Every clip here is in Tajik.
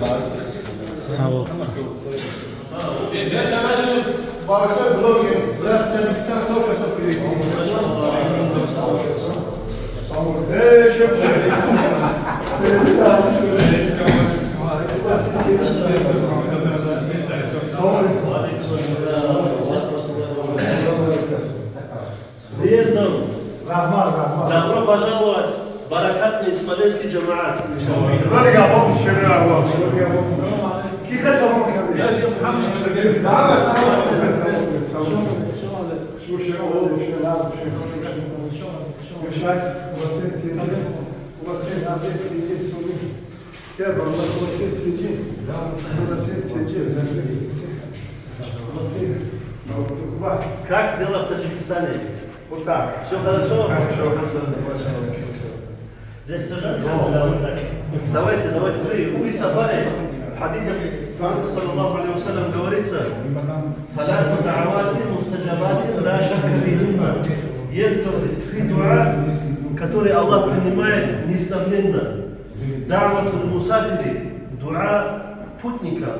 Ҳаво. Большой блогер. Брат с Таджикистана только что привезли. Эй, шеф! Приездом! Раҳмат, раҳмат. Добро пожаловать! Баракатный смоленский джамаат! Худо шери Аллоҳ. Ки ха салом кардӣ? Салом. Шу шери Аллоҳ, шери Аллоҳ, шери. Você entende? Você entende sobre você entende? Você entende? Você. Как дела в Таджикистане? Вот так. Все хорошо? Хорошо. Здесь тоже? Да, вот так. Давайте, давайте. Вы сафари. В хадите Пророка, صلى الله عليه وسلم, говорится: ثلاث دعوات مستجابات لا شك فيهن. Есть, говорит, три дуа, которые Аллах принимает несомненно. دعوة المسافر, дуа путника,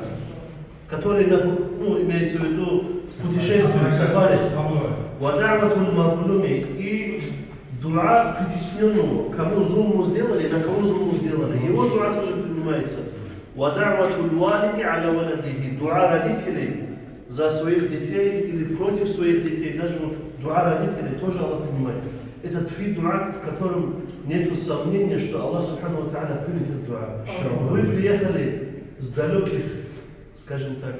который, ну, имеется в виду, в путешествии, в сафаре. ودعوة المظلوم, и дуа притесненному, кому зулму сделали, на кого зулму сделали. Его дуа тоже принимается. ودعوة الوالد على ولده, дуа родителей за своих детей или против своих детей, даже вот дуа родителей тоже Аллах принимает. Это три дуа, в котором нет сомнения, что Аллах سبحانه وتعالى примет этот дуа. Вы приехали с далеких, скажем так,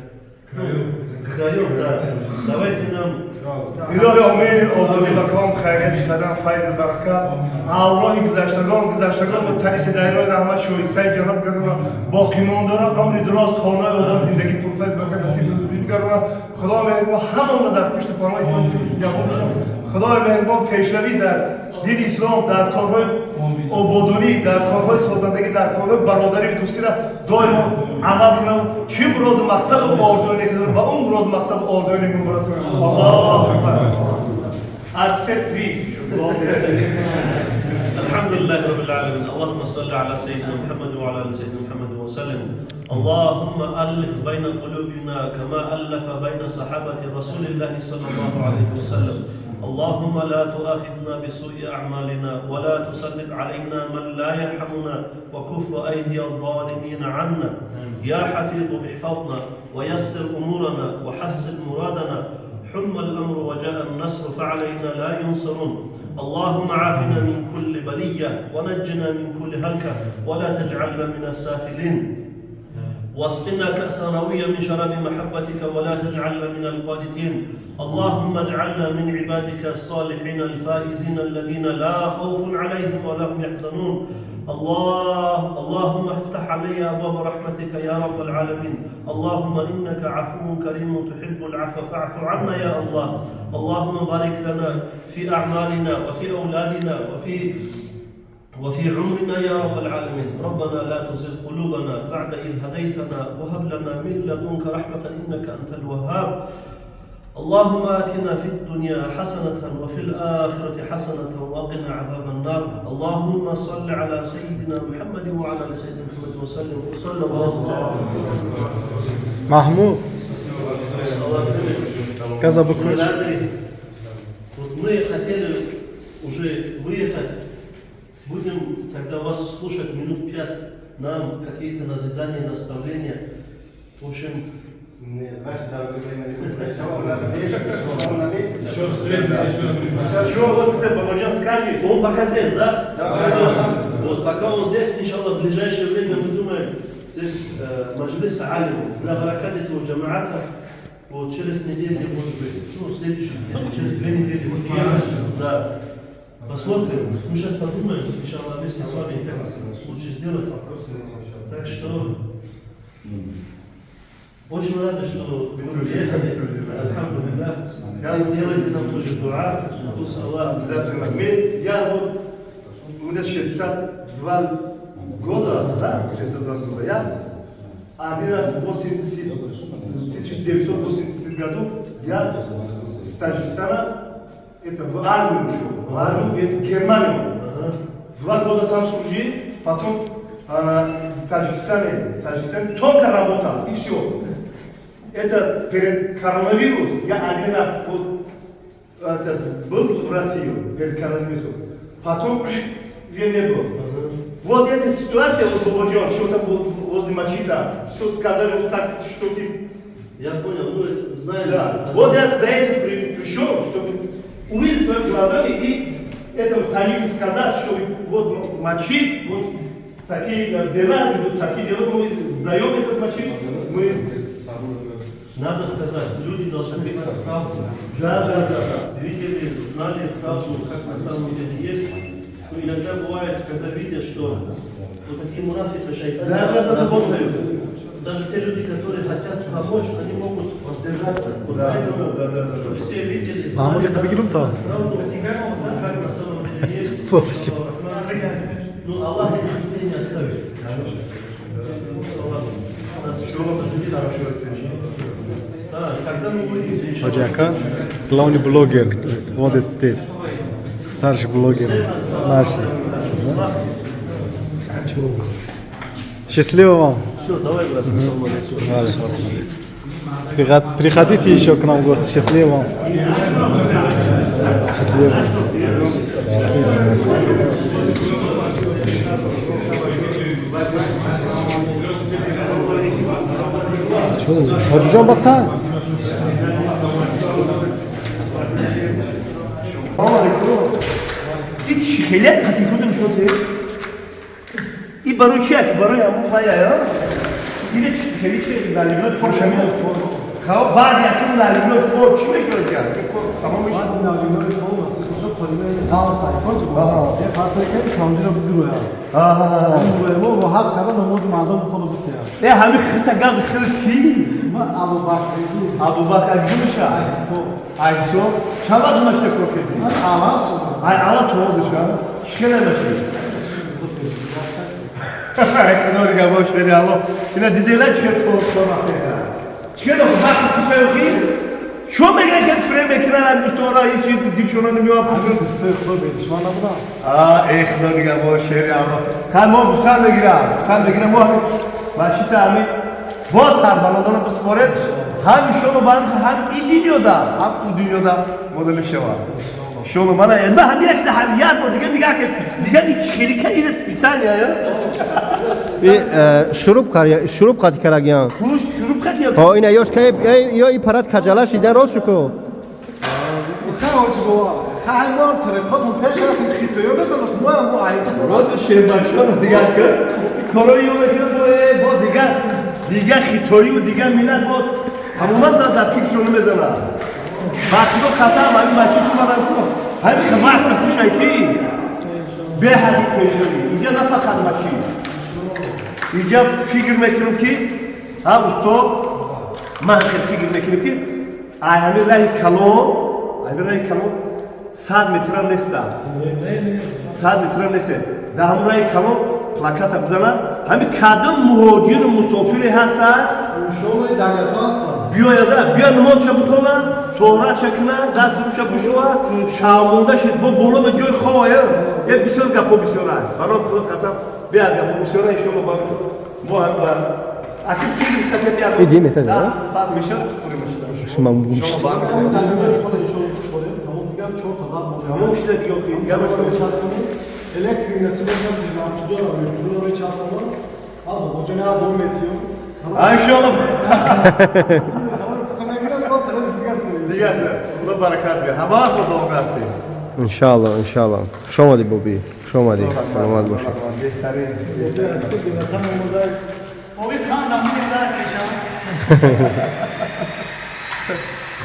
краев, да. Давайте нам Илоҳи омин, ободӣ маком, хайрият, қадам, файзу баракат, авроҳи гузаштагон, гузаштагон ба тариқи дарёи раҳмат шоистаи ҷаннат гардона, боқимон дорад, умри дуроз, хонаи обод, зиндагӣ пурфайз, баракат насиб бигардона. Худои меҳрибон ҳамонро дар пушти паноҳи ислом нигаҳбон бошад. Худои меҳрибон пешравӣ дар дини ислом, дар корҳои ободонӣ, дар корҳои созандагӣ, дар корҳои бародарию дӯстиро доимо амал кунам. Чӣ муроду мақсаду орзуе ки дорам, ба он муроду мақсаду орзуе мебарасонам. Аллоҳу акбар. А теперь вы. الحمد لله رب العالمين، اللهم صل على سيدنا محمد وعلى ال سيدنا محمد وسلم. اللهم الف بين قلوبنا كما الف بين صحابه رسول الله صلى الله عليه وسلم. اللهم لا تؤاخذنا بسوء اعمالنا ولا تسلط علينا من لا يرحمنا، وكف ايدي الظالمين عنا. يا حفيظ احفظنا ويسر امورنا وحسن مرادنا. حم الأمر وجاء النصر فعلينا لا ينصرون. اللهم عافنا من كل بلية ونجنا من كل هلكة ولا تجعلنا من السافلين، واسقنا كأسا رويا من شراب محبتك ولا تجعلنا من القانطين. اللهم اجعلنا من عبادك الصالحين الفائزين الذين لا خوف عليهم ولا هم يحزنون. الله اللهم افتح علي ابواب رحمتك يا رب العالمين. اللهم انك عفو كريم تحب العفو فاعف عنا يا الله. اللهم بارك لنا في اعمالنا وفي اولادنا وفي عمرنا يا رب العالمين. ربنا لا تزغ قلوبنا بعد إذ هديتنا وهب لنا من لدنك رحمة إنك أنت الوهاب. اللهم آتنا في الدنيا حسنة وفي الآخرة حسنة وقنا عذاب النار. اللهم صل على سيدنا محمد وعلى آل سيدنا محمد وسلم وصلى الله. Маҳмуд, газа бикуш. Вот мы хотели уже выехать. Будем тогда вас слушать минут 5, нам какие-то назидания, наставления. В общем, Не, знаешь, дорогое время не будет. У нас здесь, он на месте. Еще встретимся, еще раз. Что вот это, Бабаджан скажет? Он пока здесь, да? Да, Пока да. он. Вот, пока он здесь, إن شاء الله, в ближайшее время мы думаем, здесь маджлис алимов для баракат этого джамаата, вот через неделю, может быть, ну, следующую неделю, через 2 недели, может быть, да. Посмотрим. Мы сейчас подумаем, إن شاء الله, вместе с вами, как лучше сделать. Так что очень рады, что вы приехали. الحمد لله. Делайте нам тоже дуа. Пусть Аллах Обязательно. Я вот, у меня 62 года, да, 62 года. Я один раз в 80, 1980 году я с Таджикистана это в армию ушел, в армию, в Германию. 2 года там служил, потом Таджикистане, Таджикистане только работал, и все. Это перед коронавирус я один раз вот, этот, был в Россию перед коронавирусом. Потом я не был. Вот эта ситуация, вот Бабаджан, что там вот возле мачита, все сказали вот так, что ты. Я понял, мы знаем. Да. Вот я за этим пришел, чтобы увидеть своими глазами и этому таджику сказать, что вот мачид, вот такие дела идут, такие дела, мы сдаем этот мачид, мы. Надо сказать, люди должны знать правду. Да. Видели, знали правду, как на самом деле есть. Но иногда бывает, когда видят, что вот такие мунафики, шайтаны работают. Даже те люди, которые хотят помочь, они могут воздержаться. Вот поэтому, чтобы все видели, знали Маъмули бигирум то. правду, как на самом деле есть. Ну, Аллах этих людей не оставит. Пусть Аллах нас Да, когда мы увидимся, иншаллах. Хоҷа, главный блогер, вот это ты, старший блогер наши. Счастливо вам. Все, давай, брат, ассаламу алейкум. Приходите еще к нам в гости. Счастливо вам. Счастливо. Счастливо. Хоҷиҷон, баса. Салом алейкум. И хеле қатӣ кудум шуд? И барои чи аки? Барои ҳамон пая, ине хеле чи наливной тор шамин. Баъди якум наливной тор чӣ мекунад ки? Тамом мешад. Наливной тор Ҳа, сайкон чӣ буд? Е фарқ ки камҷура бугиро. Мо роҳат карда намози мардум бихону бития. Э, ҳами хита газ хил ки? Ма Абубакр. Абубакр аз меша? Айсо. Айсо. Чанд вақт машта кор кардӣ? Ман аввал шудам. Ай, аввал то шуда. Чӣ намаши? Ай, худо нигаҳбон, шери Аллоҳ. Ина дидела чӣ кор кор рафтеса. Чӣ вақти кушаёхи? Шо мегӯяд ки фрем мекунанд аз дӯстонро, ҳечи дилшона намеояд. Дӯстои худо бедушман набудам. А, эй, худо нигаҳбон, шери Аллоҳ. Хай, мо гуфтан мегирам, гуфтан мегирам, мо машита ҳами боз сарбаландона бисупорем, ҳам иншолло ба ҳам ин дунёда, ҳам у дунёда мода мешавад. Иншолло мана ма ҳами як ҳам як бор дига нигаҳ ки дига хелика ина специально я. Шуруб кар, шуруб қати карагиян. Куш шуруб қати. Ҳо, ина ёш ка ё и парад каҷала шидан рост шуко. Ха, ҳоҷи бобо. Ха, мо тариқотон пеш рафтем, хитоё метавост, мо ҳам рост шербашон дигар ки корои ё мекунад бо дигар дигар хитоию дигар миллат бо тамоман дар фикршон мезанад. Ба худо қасам, ҳамин бача омадан ку ҳамин вақти хушай ки беҳади пешравӣ. Инҷа на фақат мачи, инҷа фикр мекунам ки ҳа, устод, ман хел фикр мекунам ки ай ҳамин раҳи калон, ҳамин раҳи калон 100 метрам неста, 100 метрам неста. Дар ҳамон раҳи калон плаката бизанад, ҳамин кадом муҳоҷиру мусофире ҳастад, биёяда, биё намозша бихона, тоҳратша куна, дасти рӯша бишӯва, шавмонда шид бо болода ҷои хова. Е, бисёр гапҳо бисёр аст. Барои худо қасам, бияд гапҳо бисёр, иншолло ба мо ҳам ба аки фикр ката бияд. Иди метавонӣ? Пас мешавад. Шума. Тамом шуда дига, охи дига. Электрик насиб намчудора, мефтуро мечаспонам. А бобоҷон, я дом метиё. Иншолло. Дига худо баракат биёр, ҳама вақт бо дуого ҳастем. Иншаалло, иншаалло. Хуш омадӣ, боби. Хуш омадӣ. Саломат бошед. Беҳтарин. Боби кан намуди дар кешам.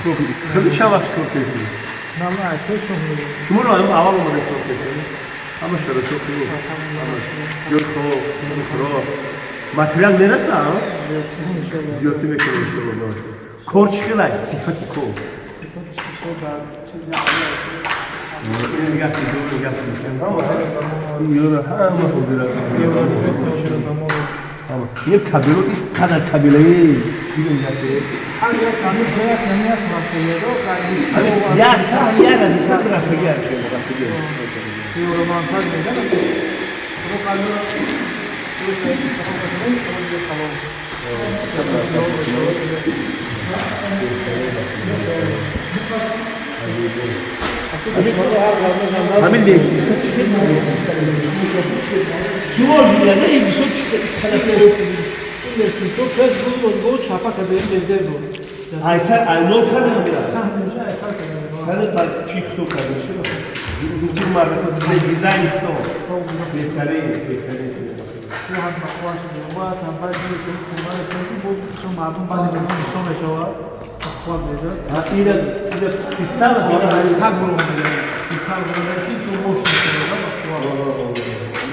Хуб, худи чанд вақт кор кардӣ? Шуморо ҳам аввал омада кор кардӣ? Ҳама шароито хуб, ҷои хоб, хӯрок, материал мераса, зиёдтӣ мекунем иншоалло. Кор чӣ хел аст, сифати кор? Нигоҳ кун, нигоҳ кун, ин ёро ҳама ҳозира, ҳама ин кабело, ин қадар кабелаи. Ҳар як ҳамин як намият рафтагиро. Як та як аз ин рафтаги рафтаги. Евромонтаж мегӯянд. همین لیسی ایسر اینو کردم میرم کردم چی خطو کردم گفتی مرد دیزاین خطو بهترین بهترین هم مخواش میومد هم بعد که مردم بعد از اون میشود مخواد میزد اینا اینا специально حق رو میگه специально رو میگه تو موش میشه مخواد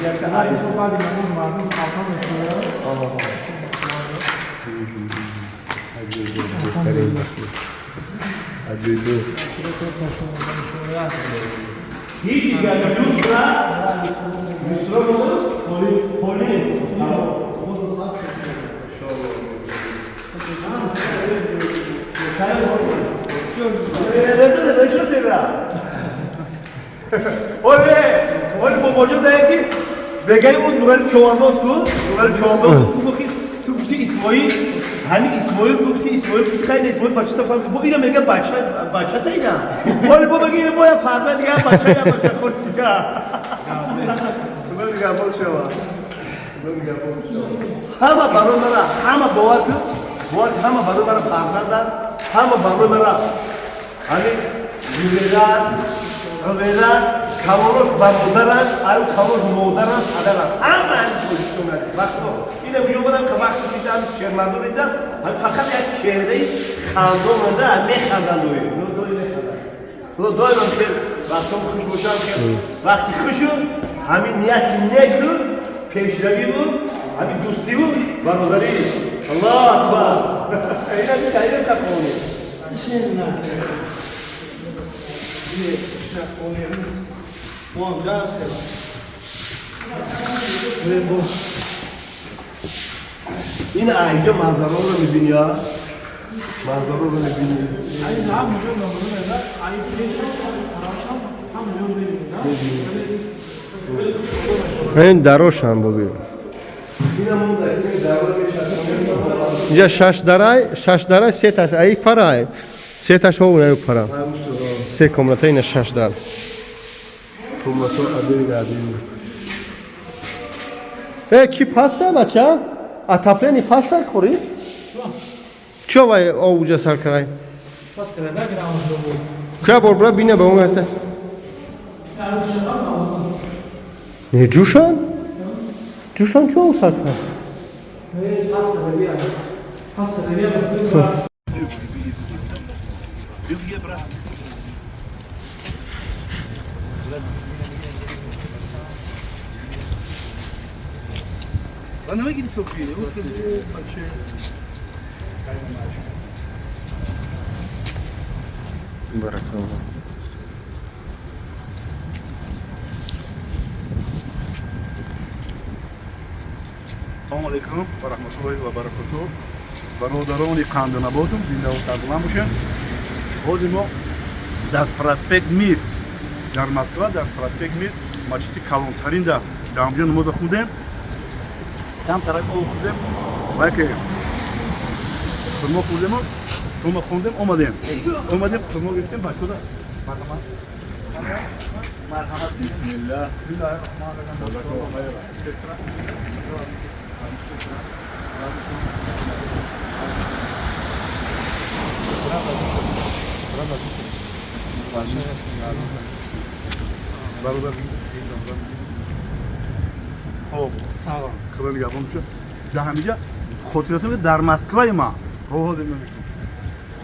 یک بعد از اون مردم خطا میشه. هیچ دیگر یوسرا یوسرا بود خولی خولی بگای اون نورال چوانداز کو نورال چوانداز تو گفتی اسماعیل همین اسماعیل گفتی اسماعیل گفتی خیلی اسماعیل بچه تا فهم با اینو میگه بچه بچه تا اینا ولی با بگه اینو باید فرزند دیگه بچه یا بچه خود دیگه خدا نگهبان شما خدا نگهبان شما همه برای مرا همه باور کن باور همه برای مرا فرزندن همه برای مرا همین یویران عمیران کمالوش برادرن ایو کمالوش مادرن پدرن همه همین توجیستون هست وقتا اینه بیامدم که وقتی دیدم شرمندو دیدم همین فقط یک چهره خندان مونده میخندن دوی دوی میخندن خدا دائما که وقتا خوش باشم که وقتی خوشو همین نیت نیک رو پیشروی بود همین دوستی بود برادری الله اکبر اینا دیگه اینا تقوانی این اینجا منظره رو میبینی ها منظره رو میبینی این دروش هم بگوی اینجا شش درای شش درای سه تاش ای پرای سه تاش او نه پرا سه комната ина шаш дар. Комнато отдельно отдельно. Э, ки паста бача? Отопление паста кори? Чо вай оуҷа сар карай? Пас карай, нагирам буд. Кя бор бра бина ба он Не ҷӯшан? Ҷӯшан чо сар карай? Пас карай бия. Пас карай бия. Баракаллах. Салому алейкум ва раҳматуллоҳи ва баракотуҳ. Бародарони қанднаботум зиндаву сарбаланд бошед. Ҳозир мо дар проспект Мир дар Москва, дар проспект Мир масҷиди калонтарин дар ҳамҷо намоза хундем. Там тараф об хӯрдем ва яке хурмо хӯрдему хурмо хондем омадем. Омадем хурмо гирифтем бачаҳо. Марҳамат. Марҳамат. Бисмиллаҳ. Бисмиллаҳир роҳманир роҳим. خب خدا نگهبان بشه در همینجا خاطراتون که در مسکوی ما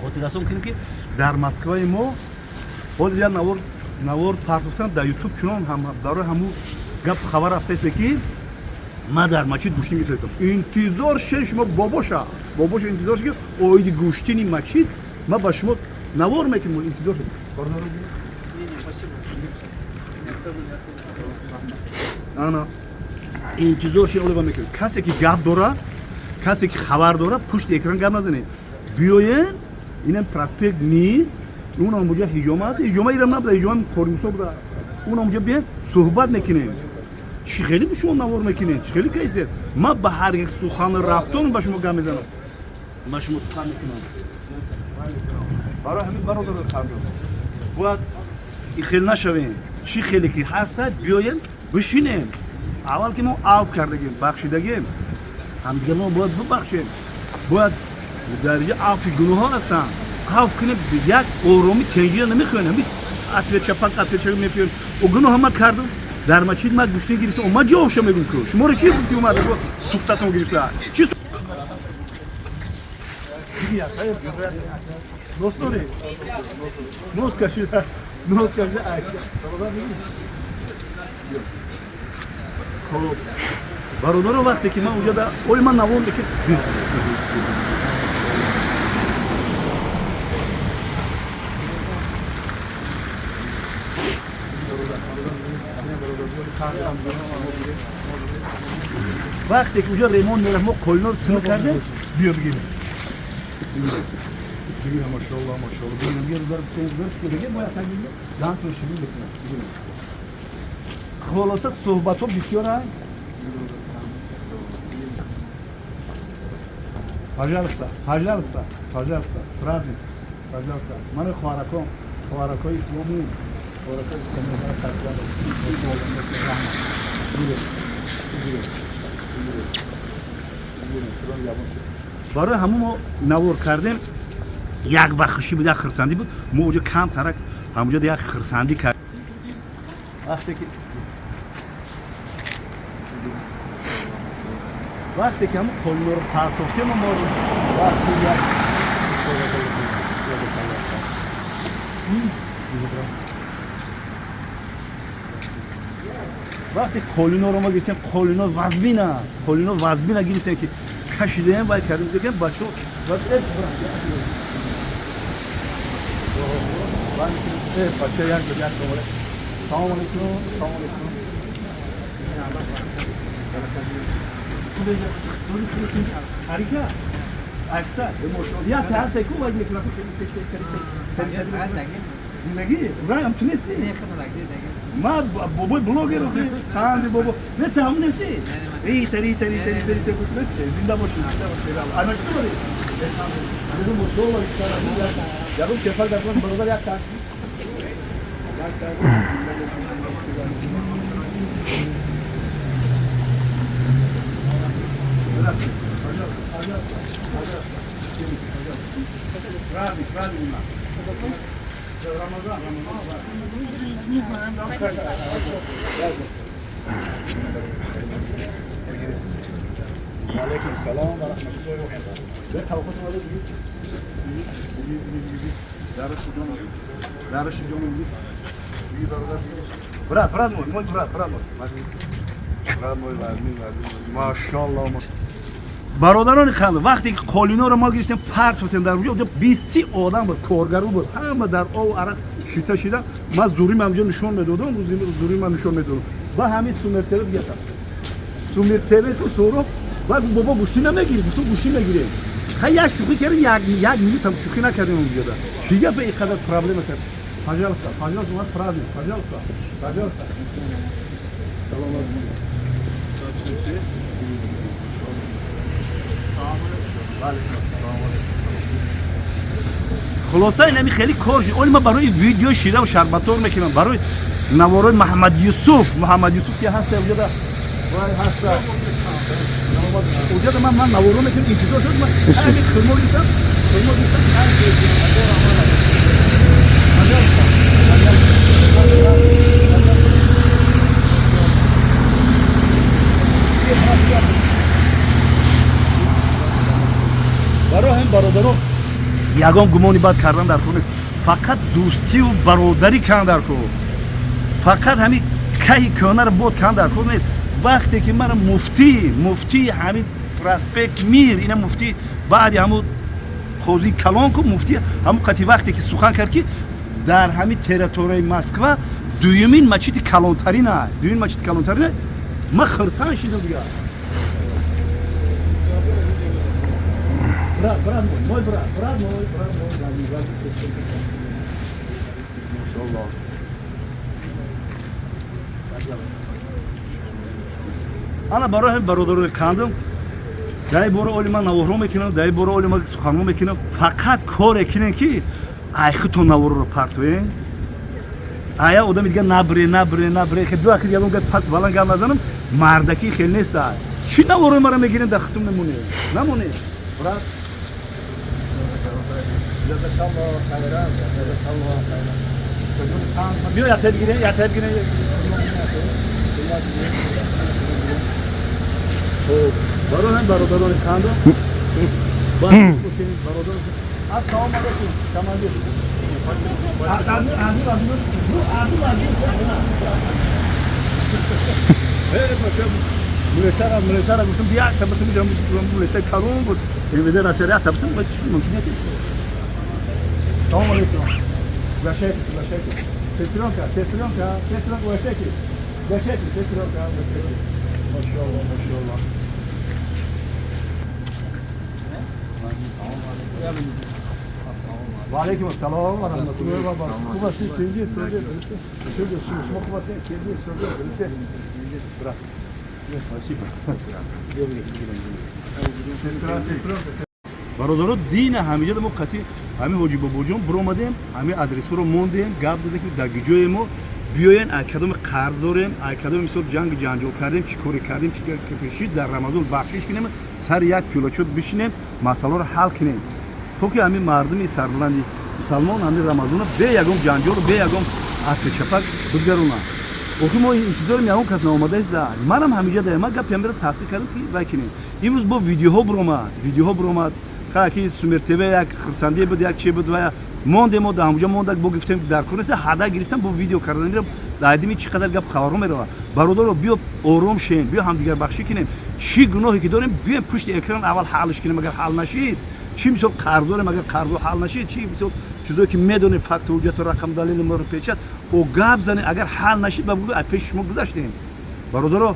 خاطراتون که در مسکوی ما حاضر یک نوار نوار پرداختن در یوتیوب چنان هم برای همو گپ خبر رفته است که ما در مسجد گوشتی میفرستم انتظار شه شما باباشه باباشه انتظار شه که оиди гӯштини масҷид ма ба шумо навор мекунем интизор ше. Ана интизор ше олева мекунем. Касе ки гап дора, касе ки хабар дора, пушти экран гап назанед. Биёен, инам проспект Мир, унам буҷа ҳиҷома аст, ҳиҷома ирам набуда, ҳиҷома Қори Мусо буда. Унам буҷа биёен суҳбат мекунем. Чӣ хеле бо шумо навор мекунед, чӣ хеле кайсед? Ман ба ҳар як сухани рафтон ба шумо гап мезанам, ба шумо сухан мекунам. Барои ҳамин бародарои қандон бояд ихел нашавем. Чӣ хеле ки ҳастад, биёем бишинем. Аввал ки мо авф кардагем, бахшидагем, ҳамдига мо бояд бибахшем. Бояд дар инҷа авфи гуноҳҳо ҳастанд, авф кунем, як ороми тенҷира намехоҳем. Ҳамин отвечапак отвеча мепиём. О гуноҳ ман кардам, дар мачид ман гӯштин гирифтам, ман ҷавобша мегӯм ку шуморо чи гуфти омада сухтатон гирифта чи нос дорӣ? Нос кашида, нос кашида. Хоб, бародаро, вақте ки ман унҷа оли ман навор мекард, вақте ки уҷа ремонт мерафт, мо қолиноро тунук кардем. Биё бигирем, бигирем. Машоалло, машоалло. Бигирем, бигирем, бигирем, бояд даҳантон ширин бикунам. Бигирем. Хулоса, суҳбатҳо бисёранд. Пожалуйста, пожалуйста, пожалуйста, праздник, пожалуйста. Мани хоҳаракон, хоҳаракои исломӣ, хоҳаракои исломӣ, барои ҳамон мо навор кардем. Як вақт хушӣ буд, як хирсандӣ буд. Мо оҷо кам тарак ҳамуҷо як хирсандӣ кард. Вақте ки ҳамон қолиноро партофтем, мо вақти як вақте қолиноро мо гирифтем, қолино вазмина, қолино вазмина гирифтем, ки кашидаем, вай кардем, бачо бача як як. Салом алейкум, салом алейкум. Арика акса я таҳса ку вай мекунам. Зиндагӣ раям ту нести? Ма бобои блогер ханди бобо не, ту ҳам нести? Эй, тари тари тари тари тари нести. Зинда бошӣ, зинда бошӣ. Ана чӣ дорӣ? Ягон кефал дар бародар, як та як та. Праздник, праздник у нас. Рамазан, Рамазан. Не знаем, да. Алейкум салом ва раҳматуллоҳи ва баракатуҳ. Брат, брат мой, мой брат, брат мой. Брат мой, машаллоҳ. Бародарони ханд, вақте ки қолиноро мо гирифтем, партофтем дар онҷо, 20 одам буд, коргару буд, ҳама дар ов арақ шита шида. Ман зурим ҳамҷо нишон медодам, зурим ман нишон медодам. Ва ҳамин Сумер ТВ дигата. Сумер ТВ ку Сӯроб, ва бобо гӯштӣ намегирӣ, гуфтум гӯштӣ мегирем. Хай як шӯхӣ кардем, як минут ҳам шӯхӣ накардем онҷода. Чӣ гапа ин қадар проблема кард? Пожалуйста, пожалуйста, у нас праздник, пожалуйста, пожалуйста. Салом алейкум. Хулоса, инами хеле кор шуд. Оли ман барои видео шидам шарбатор мекунам, барои наворои Муҳаммад Юсуф, Муҳаммад Юсуф ки ҳаста уҷада, вай ҳаста. Уҷада ман наворо мекунам, интизор шуд, ман ҳамин хурмо гирифтам, хурмо гирифтам. Барои ҳамин бародаро ягон гумони бад кардан дар кор нест, фақат дӯстию бародарӣ кан дар кор, фақат ҳамин каҳи кӯнаро бод кан дар кор нест. Вақте ки мара муфтии ҳамин проспект Мир, ина муфтӣ баъди ҳамун қозии калон ку муфтӣ ҳамун қати вақте ки сухан кард, ки дар ҳамин территорияи Москва дуюмин мачити калонтарина, дуюмин мачити калонтарина, ман хирсан шидам дигар. Брат, брат мой, мой брат, брат мой, брат мой, брат мой. Ана барои ҳамин, бародарои қандам, дар ин бора оли ман наворҳо мекунам, дар ин бора оли ман суханҳо мекунам. Фақат коре кунем, ки айхитон наворро партоен, ая одами дига набре, набре, набре. Хе ду аки ягон гап пас баланд гап назанам, мардакӣ хел неста. Чӣ наворои мара мегирем, дар хитум мемонем, намонем, брат. جزاك خيرا، جزاك الله خيرا. биё, як гирем, як гирем. Хуб, барои ҳам бародарони қандо бародар, ассалому алайкум, командир. Аду, аду, аду, аду, аду. Мулесара, мулесара гуфтам, бия, табатум, мулеса карон буд. МВД Россия, табатум, мумкин нест. Салом алейкум. Угощайтесь, угощайтесь. Сестренка, сестренка, сестренка, угощайтесь. Угощайтесь, сестренка, угощайтесь. Машаллах, машаллах. و علیکم السلام و رحمت الله و برکاته. خوب هستید؟ تنجی سوزی درسته؟ شما خوب هستید؟ تنجی سوزی درسته؟ برا. Бародаро, дина ҳамиҷа мо қатъи ҳами ҳоҷи бобоҷон биромадем, ҳами адресҳоро мондем, гап задем, ки дар ҷое мо биёен, ай кадоме қарз дорем, ай кадоме мисол ҷанг ҷанҷол кардем, чӣ коре кардем, чӣ пешид, дар Рамазон бахшиш кунем, сари як пиёлачот бишинем, масъаларо ҳал кунем, то ки ҳамин мардуми сарбаланди мусалмон ҳамин Рамазонро бе ягон ҷанҷолу бе ягон атри чапак бигзаронанд. Охи мо интизорем, ягон кас наомадааст. Манам ҳамиҷа даям, ман гапи ҳамира тасдиқ кардам, ки вай кунем. Имрӯз бо видеоҳо биромад, видеоҳо биромад, ки Сумер ТВ як хурсандие буд, як чи буд ва мондем, мо дар ҳамҷа монда, бо гифтем, дар кор нест, ҳада гирифтам, бо видео кардан мирам, дайдими чӣ қадар гап хабарҳо меравад. Бародаро, биё ором шем, биё ҳамдигарбахшӣ кунем. Чӣ гуноҳе ки дорем, биёем пушти экран аввал ҳаллш кунем. Агар ҳал нашид, чӣ мисол қарз дорем, агар қарзо ҳал нашид, чӣ мисол чизое ки медонем, факту ҳуҷҷату рақам далели моро печат о гап занем, агар ҳал нашид, ба бугӯ, пеши шумо гузаштем. Бародаро,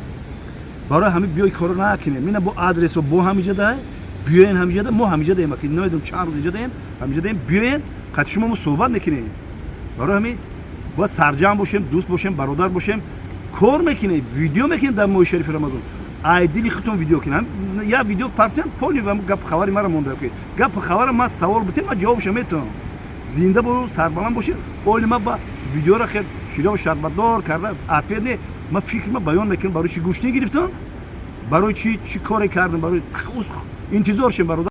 барои ҳамин биёй коро накунем. Ина бо адресо бо ҳамиҷа дай, биёен ҳамиҷа, мо ҳамиҷа даем, ки намедонам чанд рӯз иҷа даем, ҳамиҷа даем, биёен, қати шумо мо суҳбат мекунем. Барои ҳамин бояд сарҷамъ бошем, дӯст бошем, бародар бошем. Кор мекунем, видео мекунем дар моҳи шарифи Рамазон, ай дили худтон видео кунем. Я видео партиян поли гап хабари мара монда, гап хабара ман савол битем, ман ҷавобша метавонам. Зинда бо сарбаланд бошед. Оли ма ба видеоро хел широ шарбатдор карда ответ не, ман фикрма баён мекунам, барои чӣ гӯштин гирифтам, барои чӣ, чӣ коре кардам, барои интизор шем, бародар.